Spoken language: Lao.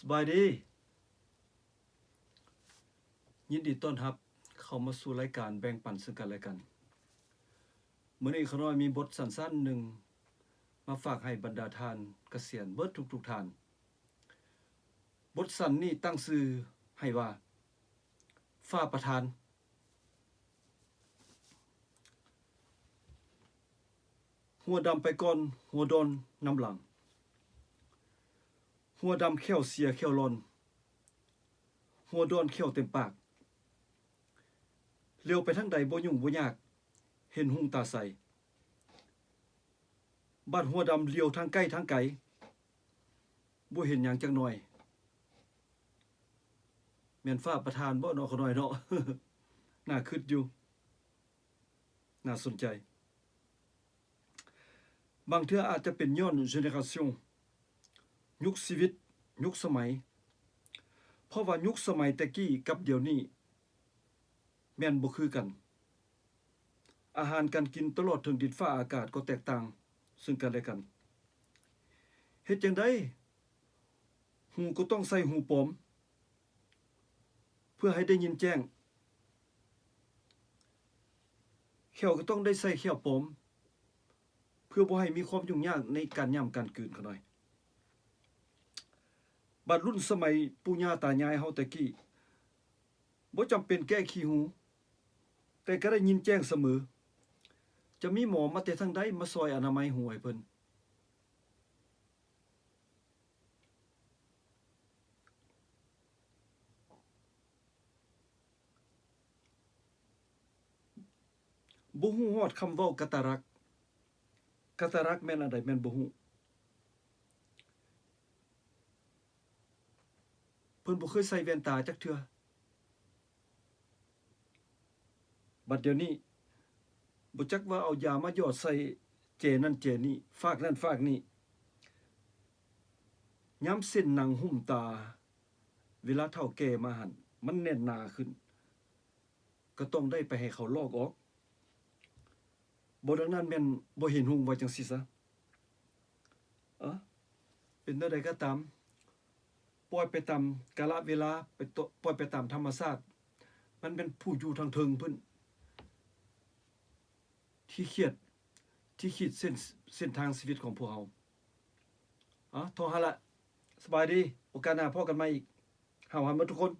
ສະບາຍດີ ຍິນດີຕ້ອນຮັບເຂົ້າມາສູ່ລາຍການແບ່ງປັນເຊິ່ງກັນແລະກັນ. ມື້ນີ້ຂ້ານ້ອຍມີບົດສັ້ນໆໜຶ່ງມາຝາກໃຫ້ບັນດາທ່ານກະສຽນເບິດທຸກໆທ່ານ. ບົດສັ້ນນີ້ຕັ້ງຊື່ໃຫ້ວ່າ ຝາປະທານ. ຫົວດຳໄປກ່ອນ ຫົວດອນນຳຫຼັງ. ຫົວດຳແຂ້ວເສຍແຂ້ວລອນ ຫົວດອນແຂ້ວເຕັມປາກ. ຫຼຽວໄປທາງໃດບໍ່ຫຍຸ້ງບໍ່ຍາກ ເຫັນຮຸ່ງຕາໃສ. ບາດຫົວດຳຫຼຽວທາງໃກ້ທາງໄກ ບໍ່ເຫັນຫຍັງຈັກໜ່ອຍ. ແມ່ນຝາປະທານບໍ່ເນາະ ຂ້ານ້ອຍເນາະ? ໜ້າຄິດຢູ່ ໜ້າສົນໃຈ. ບາງເທື່ອອາດຈະເປັນຍ້ອນເຈເນຣາຊຽນ ຍຸກຊີວິດ ຍຸກສະໄໝ. ເພາະວ່າຍຸກສະໄໝແຕ່ກີ້ກັບດຽວນີ້ ແມ່ນບໍ່ຄືກັນ. ອາຫານການກິນຕະຫຼອດເຖິງດິນຟ້າອາກາດກໍແຕກຕ່າງເຊິ່ງກັນແລະກັນ. ເຮັດຈັ່ງໃດ? ຫູກໍຕ້ອງໃສ່ຫູປອມ ເພື່ອໃຫ້ໄດ້ຍິນແຈ້ງ. ແຂ້ວກໍຕ້ອງໄດ້ໃສ່ແຂ້ວປອມ ເພື່ອບໍ່ໃຫ້ມີຄວາມຫຍຸ້ງຍາກໃນການຫຍ້ຳການກືນ ຂ້ານ້ອຍ. ບາດລຸ້ນສະໄໝປູ່ຍ່າຕາຍາຍເຮົາແຕ່ກີ້ ບໍ່ຈຳເປັນແກ້ຂີ້ຫູ ແຕ່ກໍໄດ້ຍິນແຈ້ງສະເໝີ. ຈະມີໝໍມາແຕ່ທາງໃດມາຊ່ອຍອະນາໄມຫູໃຫ້ເພິ່ນ? ບໍ່ຮູ້ຮອດຄຳເວົ້າກາຕາຣັກ. ກາຕາຣັກແມ່ນອັນໃດ ແມ່ນບໍ່ຮູ້. ເພິ່ນບໍ່ເຄີຍໃສ່ແວ່ນຕາຈັກເທື່ອ. ບັດດຽວນີ້ ບໍ່ຈັກວ່າເອົາຢາມາຢອດໃສ່ເຈນັ້ນເຈນີ້ ຟາກນັ້ນຟາກນີ້. ຍາມເສັ້ນໜັງຫຸ້ມຕາ ເວລາເຖົ້າແກ່ມາຫັ້ນ ມັນແໜ້ນໜາຂຶ້ນ. ກໍຕ້ອງໄດ້ໄປໃຫ້ເຂົາລອກອອກ. ບໍ່ດັ່ງນັ້ນແມ່ນບໍ່ເຫັນຮຸ່ງ ວ່າຈັ່ງຊີ້ຊະ. ເອີ ເປັນແນວໃດກໍຕາມ ປ່ອຍໄປຕາມກາລະເວລາ ໄປໂຕະ ປ່ອຍໄປຕາມທຳມະຊາດ. ມັນແມ່ນຜູ້ຢູ່ທາງເທິງພຸ້ນ ທີ່ຄຽດ ທີ່ຂີດເສັ້ນ ເສັ້ນທາງຊີວິດຂອງພວກເຮົາ. ເອົາ ທໍ່ຫັ້ນລະ ສະບາຍດີ ໂອກາດໜ້າພໍ້ກັນໃໝ່ອີກ. ເຮົາຮັກໝົດທຸກຄົນ.